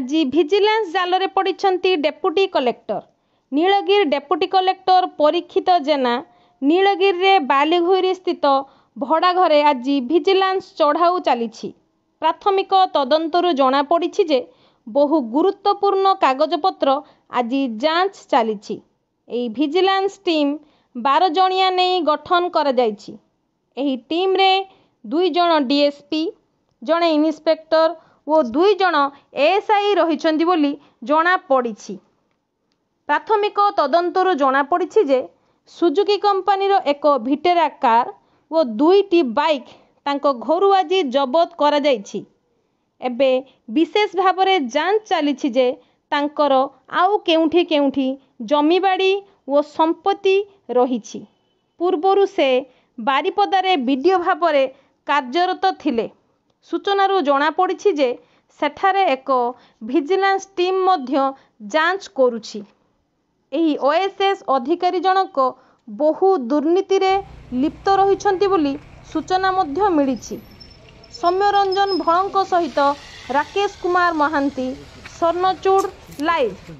ଆଜି ଭିଜିଲାନ୍ସ ଜାଲରେ ପଡ଼ିଛନ୍ତି deputy collector. Nilgiri deputy collector Parikshit Jena ନୀଳଗିରିରେ ବାଲିଘୋଇରୀ ସ୍ଥିତ ଭଡ଼ା ଘରେ ଆଜି ଭିଜିଲାନ୍ସ ଚଢ଼ାଉ ଚାଲିଛି। ପ୍ରାଥମିକ ତଦନ୍ତରୁ ଜଣାପଡ଼ିଛି ଯେ, ବହୁ ଗୁରୁତ୍ୱପୂର୍ଣ୍ଣ କାଗଜପତ୍ର ଆଜି ଯାଞ୍ଚ ଚାଲିଛି। ଏହି ଭିଜିଲାନ୍ସ ଟିମ୍ 12 ଜଣିଆ ନେଇ ଗଠନ କରାଯାଇଛି। ଏହି ଟିମ୍ରେ 2 ଜଣ ଡିଏସ୍ପି, ଜଣେ ଇନ୍ସପେକ୍ଟର ଓ 2 ଜଣ ଏଏସ୍ଆଇ ରହିଛନ୍ତି ବୋଲି ଜଣାପଡ଼ିଛି। ପ୍ରାଥମିକ ତଦନ୍ତରୁ ଜଣାପଡ଼ିଛି ଯେ, ସୁଜୁକି କମ୍ପାନୀର ଏକ ଭିଟେରା କାର୍ ଓ 2ଟି ବାଇକ୍ ତାଙ୍କ ଘରୁ ଆଜି ଜବତ କରାଯାଇଛି। ଏବେ ବିଶେଷ ଭାବରେ ଯାଞ୍ଚ ଚାଲିଛି ଯେ, ତାଙ୍କର ଆଉ କେଉଁଠି କେଉଁଠି ଜମିବାଡ଼ି ଓ ସମ୍ପତ୍ତି ରହିଛି। ପୂର୍ବରୁ ସେ ବାରିପଦାରେ ବିଡିଓ ଭାବରେ କାର୍ଯ୍ୟରତ ଥିଲେ। ସୂଚନାରୁ ଜଣାପଡ଼ିଛି ଯେ, ସେଠାରେ ଏକ ଭିଜିଲାନ୍ସ ଟିମ୍ ମଧ୍ୟ ଯାଞ୍ଚ କରୁଛି। ଏହି ଓଏଏସ୍ ଅଧିକାରୀ ଜଣକ ବହୁ ଦୁର୍ନୀତିରେ ଲିପ୍ତ ରହିଛନ୍ତି ବୋଲି ସୂଚନା ମଧ୍ୟ ମିଳିଛି। ସୌମ୍ୟରଞ୍ଜନ ଭଳଙ୍କ ସହିତ ରାକେଶ କୁମାର ମହାନ୍ତି, ସ୍ୱର୍ଣ୍ଣଚୂଡ଼ ଲାଇଭ୍।